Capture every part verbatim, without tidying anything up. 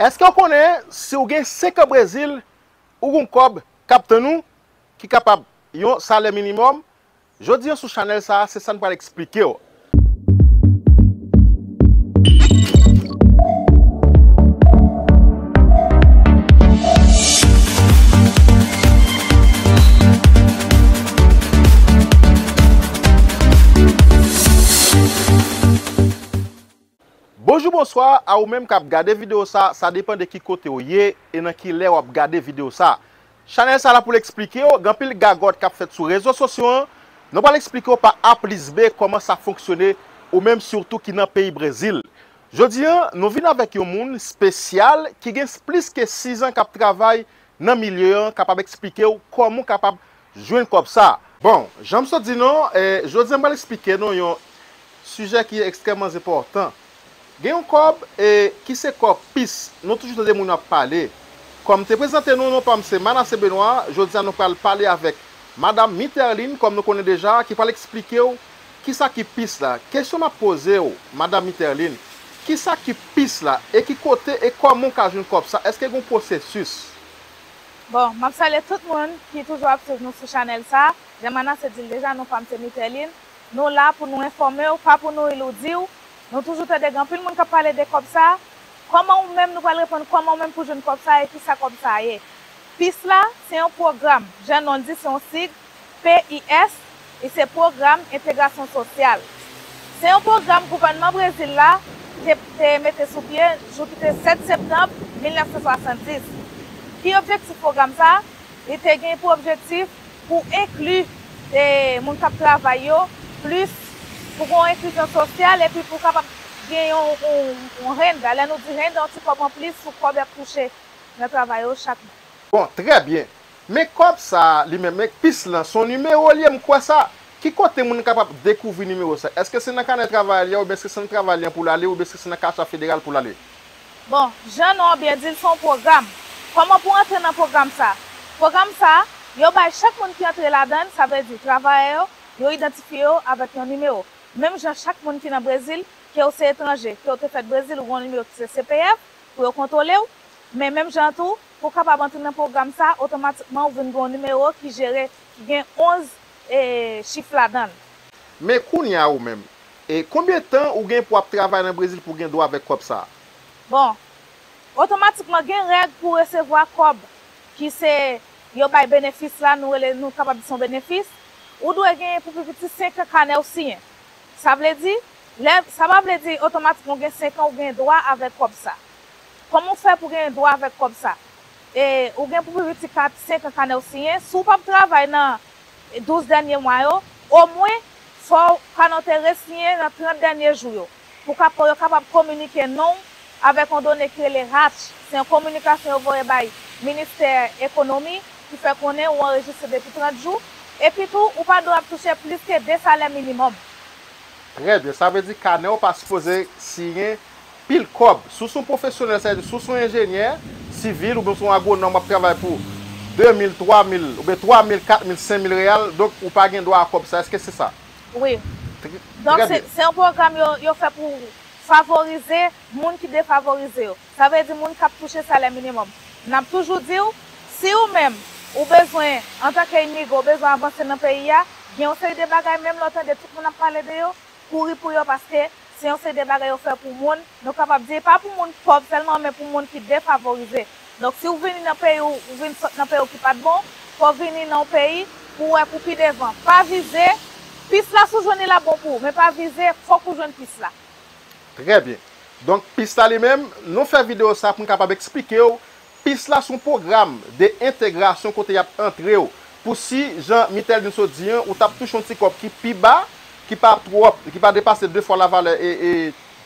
Èske w konnen si w gen senk an Brezil, ou gen yon kòb k ap tann ou, ki kapab yon salè minimòm? Jodi a sou chanèl sa a, se sa n pral eksplike w. Bonjou, bonswa a ou menm k ap gade videyo sa, sa depann de ki kote w ye e nan ki lè w ap gade videyo sa. Chanèl sa la pou l eksplike w, gen anpil gagòt k ap fèt sou rezo sosyo an. Nou pral eksplike w pa A plis B kòman sa fonksyone, ou menm sitou ki nan peyi Brezil. Jodi a, nou vin avèk yon moun espesyal ki gen plis ke sis an k ap travay nan milye an, kapab eksplike w kòman w kapab jwenn kòb sa. Bon, jan m sot di nou, eh, jodi a m pral eksplike nou yon sijè ki ekstrèmman enpòtan. Gen yon kòb, eh, ki se kòb pis. Nou toujou tande moun yo ap pale. Kòm m te prezante nou, non pa m se Manassé Benoît, jodi a nou pral pale avèk Madam Miterline, kòm nou konnen deja, ki pral eksplike w kisa ki pis la. Kesyon m ap poze w, Madam Miterline, kisa ki pis la e ki kote e kòman w ka jwenn kòb sa? Èske gen yon pwosesis? Bon, m ap salye tout moun ki toujou ap swiv nou sou chanèl sa. Jan Manassé di l deja, non pa m se Miterline. Nou la pou nou enfòme w, pa pou nou iloudi w. Nou toujou tande gen anpil moun k ap pale de kòb sa. Kòman ou menm, nou pral reponn kòman ou menm pou jwenn kòb sa e kisa kòb sa ye. Pis la, se yon pwogram, jan non l di, se yon sig, P I S, e se Pwogram Entegrasyon Sosyal. Se yon pwogram gouvènman Brezil la te, te mete sou pye jou ki te sèt septanm mil nèf san swasanndis. Ki objektif pwogram sa? Li te gen pou objektif pou enkli, e, moun k ap travay yo plis, pou gen yon enklizyon sosyal epi pou kapab gen yon, yon, yon renda. Lè nou di renda, yon ti kòb anplis sou kòb y ap touche nan travay yo chak mwa. Bon, trè byen. Men kòb sa a li menm, men pis lan, se yon nimewo li ye, m kwè sa. Ki kote moun kapab dekouvri nimewo sa? Èske se nan kanè travay li a, oubyen èske se nan travay li an pou l ale, oubyen èske se nan Kacha Federal pou l ale? Bon, jan non an byen di l, se yon pwogram. Kòman pou antre nan pwogram sa? Pwogram sa, yo bay chak moun ki antre ladan l, sa vle di travayè yo, yo idantifye yo avèk yon nimewo. Menm jan chak moun ki nan Brezil, ke w se etranje, ke w te fèt Brezil, ou gen yon nimewo ki se C P F, pou yo kontwole w. Men menm jan tou, pou w kapab antre nan pwogram sa, otomatikman ou vin gen yon nimewo ki jere, ki gen onz, e, chif ladan l. Men kounye a ou menm, e konbyen tan ou gen pou w ap travay nan Brezil pou w gen dwa avèk kòb sa? Bon, otomatikman gen règ pou w resevwa kòb ki se, yo bay benefis la, nou rele, nou kapab di se yon benefis. Ou dwe gen pou pi piti senk an kanè w siyen. Sa vle di, lè, sa pa vle di otomatikman ou gen senk an ou gen dwa avèk kòb sa. Kòman w fè pou w gen dwa avèk kòb sa? E, ou gen pou pi piti kat, senk an kanè w siyen. Si w p ap travay nan douz dènye mwa yo, omwen, fò w kanè w te resiyen nan trant dènye jou yo. Pou kap-, pou yo kapab kominike non w avèk yon done ki rele hatch. Se yon kominikasyon yo voye bay Ministè Ekonomi ki fè konnen ou anrejistre depi trant jou. Epi tou, ou pa dwe ap touche plis ke de salè minimòm. Trè byen, sa vle di kanè w pa sipoze siyen pil kòb. Si w se yon pwofesyonèl, sa vle di si w se yon enjenyè sivil oubyen w se yon agwonòm w ap travay pou de mil, twa mil, oubyen twa mil, kat mil, senk mil reyal, donk ou pa gen dwa a kòb sa. Èske se sa? Wi. Trè, donk, trè se, byen. Se yon pwogram yo, yo fè pou favorize moun ki defavorize yo. Sa vle di moun k ap touche salè minimòm. N ap toujou di w, si ou menm, ou bezwen, antanke imigran, ou bezwen avanse nan peyi a, gen yon seri de bagay menm lè w tande tout moun ap pale de yo, kouri pou yo, paske se yon seri de bagay yo fè pou moun, nou kapab di, pa pou moun pòv sèlman, men pou moun ki defavorize. Donk, si w vini nan peyi w, ou vin sot nan peyi w ki pa t bon, fò w vini nan yon peyi pou w wè pou pi devan. Pa vize, pis la si w jwenn li l ap bon pou ou, men pa vize, fòk ou jwenn pis la. Trè byen. Donk, pis la li menm, nou fè videyo sa pou n kapab eksplike w. Pis la se yon pwogram de entegrasyon kote y ap antre w. Pou si, jan Miterline sot di an, ou t ap touche yon ti kòb ki pi ba, ki pa twòp, ki pa depase de fwa lavalè, e, e,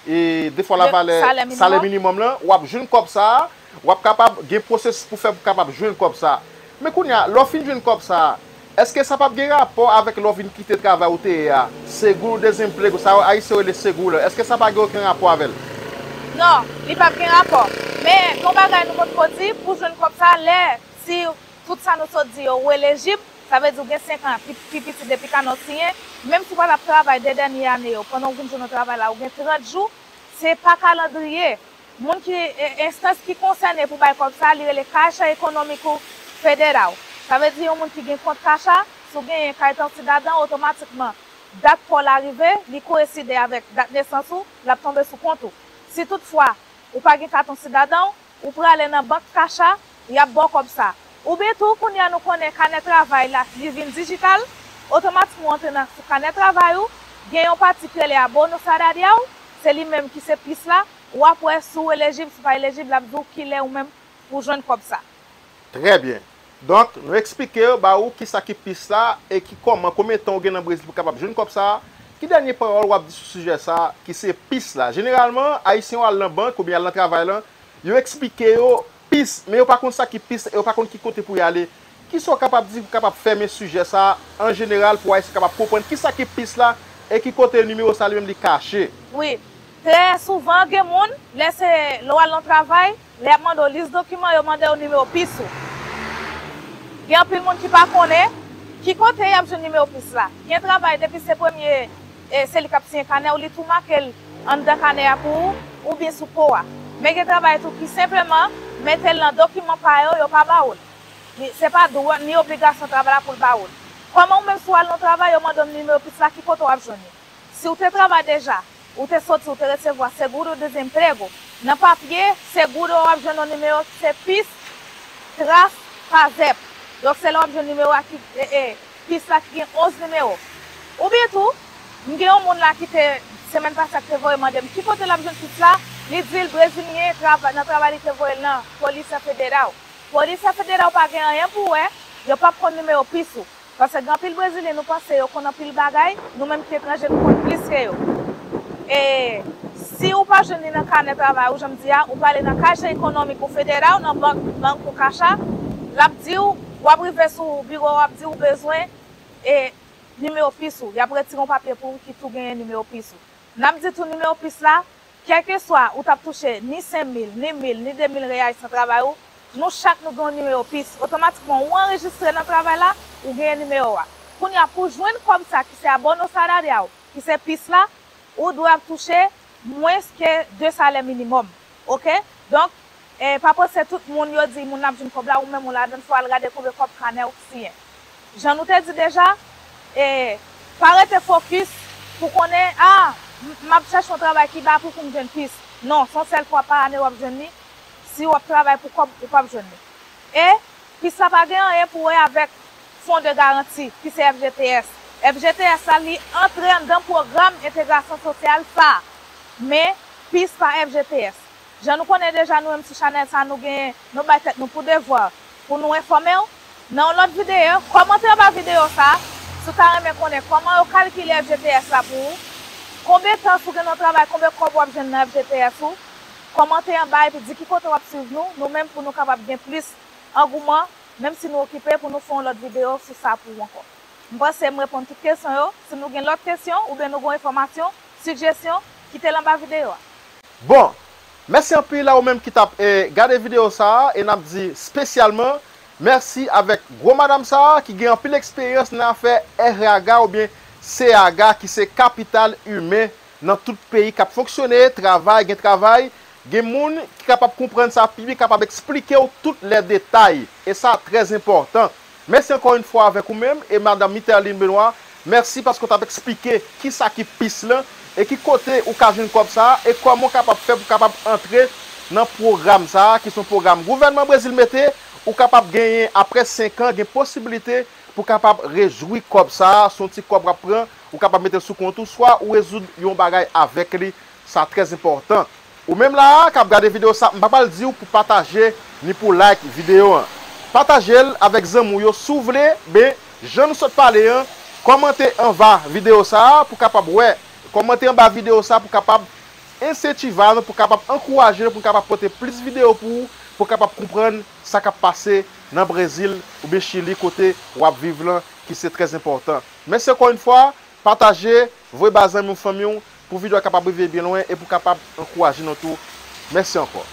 e de fwa lavalè salè minimòm lan, w ap jwenn kòb sa a, w ap kapab gen pwosesis pou fè pou kapab jwenn kòb sa a. Men kounye a, lè w fin jwenn kòb sa a, èske sa p ap gen rapò avèk lè w vin kite travay ou te ye a? Seguro-desemprego, sa Ayisyen yo rele seguro la, èske sa pa gen okenn rapò avè l? Non, li p ap gen rapò. Men, gen yon bagay nou potko di, pou jwenn kòb sa, lè, si tout sa nou sot di yo, ou elejib, sa vle di ou gen senk an, pi, pi piti depi kanè w siyen, menm si w pa t ap travay de dènye ane yo, pandan w vin jwenn yon travay la, ou gen trant jou, se pa kalandriye. Moun ki, e, enstans ki konsène pou bay kòb sa, li rele Caixa Econômico Federal. Sa vle di yon moun ki gen kont Caixa, si w genyen kart an sidadan, otomatikman, dat pa w la rive, li koyenside avèk dat nesans ou, l ap tonbe sou kont ou. Si toutfwa ou pa gen kat an sidadan w, ou prale nan bank Caixa, y ap ba w kòb sa. Oubyen tou, kounye a nou konnen kanè travay la, li vin dijital, otomatikman w antre nan, sou kanè travay ou, gen yon pati ki rele abono salarial, se li menm ki se pis la, w ap wè si w elejib, si w pa elejib, l ap di w kilè ou menm pou w jwenn kòb sa. Trè byen. Donk, nou eksplike yo, ba ou kisa ki pis la e ki kòman, konbyen tan ou gen nan Brezil pou kapab jwenn kòb sa a. Ki dènye pawòl w ap di sou sijè sa a, ki se pis la? Jeneralman, Ayisyen yo al nan bank oubyen al nan travay lan, yo eksplike yo pis, men yo pa konn sa ki pis e yo pa konn ki kote pou y ale. Kisa w kapab di pou kapab fèmen sijè sa a an jeneral pou Ayisyen kapab konprann kisa ki pis la e ki kote nimewo sa li menm li kache? Wi, trè souvan gen moun, lè se lè w al nan travay, lè y ap mande w lis dokiman, yo mande w nimewo pis ou. Gen anpil moun ki pa konnen ki kote y ap jwenn nimewo pis la. Gen travay depi se premye, e, se li k ap siyen kanè w, li tou make l anndan kanè a pou ou, oubyen sou po a. Men gen travay tou ki senpleman mete l nan dokiman pa yo, yo pa ba w l. Li, se pa dwa ni obligasyon travay la pou l ba w l. Kòman ou menm si w al nan travay, yo mande w nimewo pis la, ki kote w ap jwenn li? Si w te travay deja, ou te soti, ou te resevwa seguro desemprego, nan papye, seguro w ap jwenn yon nimewo ki se pis tras pazèp. Donk, se la w ap jwenn nimewo a ki, e, e, pis la ki gen onz nimewo. Oubyen tou, m gen yon moun la ki te, semèn pase a, ki te voye mande m ki kote l ap jwenn pis la, li di l Brezilyen travay, nan travay li te voye l nan Polícia Federal. Polícia Federal pa gen anyen pou wè, yo p ap konn nimewo pis ou. Paske gen anpil Brezilyen, nou panse yo konn anpil bagay, nou menm ki etranje, nou konn plis ke yo. E si ou pa jwenn li nan kanè travay ou, jan m di a, ou prale nan Caixa Econômico Federal, nan bank, Banco Caixa, l ap di w, w ap rive sou biwo, w ap di w bezwen, e, nimewo pis ou. Y ap retire yon papye pou ou ki tou genyen nimewo pis ou. N ap di tou nimewo pis la, kèlkeswa ou t ap touche ni senk mil, ni mil, ni de mil reyay san travay ou, nou chak nou gen yon nimewo pis. Otomatikman, ou anrejistre nan travay la, ou genyen nimewo a. Kounye a, pou jwenn kòb sa ki se abono salarial, ki se pis la, ou dwe ap touche mwens ke de salè minimòm. Oke? Donk, e, pa panse tout moun yo di moun ap jwenn kòb la, ou menm ou ladan, fò w al gade konbyen kòb kanè w siyen. Jan nou te di deja, e, pa rete fokis pou konnen, a, m, m ap chèche yon travay ki ba pou, pou m jwenn pis. Non, se yon sèl fwa pa ane w ap jwenn li. Si w ap travay pou kòb, ou p ap jwenn li. E pis la pa gen anyen pou wè avèk Fonds de Garantie, ki se F G T S. F G T S la, li antre anndan pwogram entegrasyon sosyal sa a. Men, pis pa F G T S. Jan nou konnen deja, nou menm sou chanèl sa a, nou gen, nou bay tèt nou pou devwa pou nou enfòme w. Nan yon lòt videyo, kòmante anba videyo sa a si w ta renmen konnen kòman yo kalkile F G T S la pou ou, konbyen tan si w gen nan yon travay, konbyen kòb w ap jwenn nan F G T S ou. Kòmante anba epi di ki kote w ap swiv nou, nou menm pou nou kapab gen plis angouman, menm si nou okipe, pou nou fè yon lòt videyo sou sa pou ou ankò. M panse m reponn tout kesyon yo. Si nou gen lòt kesyon oubyen nou gen yon enfòmasyon, sigjesyon, kite l anba videyo a. Bon, mèsi anpil a ou menm ki t ap, e, gade videyo sa a, e n ap di espesyalman mèsi avèk gwo madanm sa a ki gen anpil eksperyans nan afè R A G A oubyen C A G A ki se kapital imen nan tout peyi k ap fonksyone, travay, gen travay, gen moun ki kapab konprann sa pi byen, kapab eksplike w tout lè detay. E sa trè enpòtan. Mèsi ankò yon fwa avèk ou menm e madanm Miterline Benoît. Mèsi paske w t ap eksplike kisa ki pis lan e ki kote ou ka jwenn kòb sa a e kòman w kapab fè pou w kapab antre nan pwogram sa a ki se yon pwogram gouvènman Brezil mete. Ou kapab genyen, apre senk an, gen posiblite pou w kapab rejwi kòb sa a. Se yon ti kòb w ap pran, ou kapab mete l sou kont ou, swa ou rezoud yon bagay avèk li. Sa trè enpòtan. Ou menm la a k ap gade videyo sa, m pa pral di w pou pataje ni pou like videyo an. Pataje l avèk zanmi w yo si w vle, ben, jan nou sot pale an, kòmante anba videyo sa a pou kapab wè, kòmante anba videyo sa a pou kapab ensentive nou, pou kapab ankouraje nou, pou n kapab pote plis videyo pou ou, pou w kapab konprann sa k ap pase nan Brezil oubyen Chili kote w ap viv lan, ki se trè enpòtan. Mèsi ankò yon fwa, pataje, voye ba zanmi w, fanmi w, pou videyo a kapab rive byen lwen e pou kapab ankouraje nou tou. Mèsi ankò.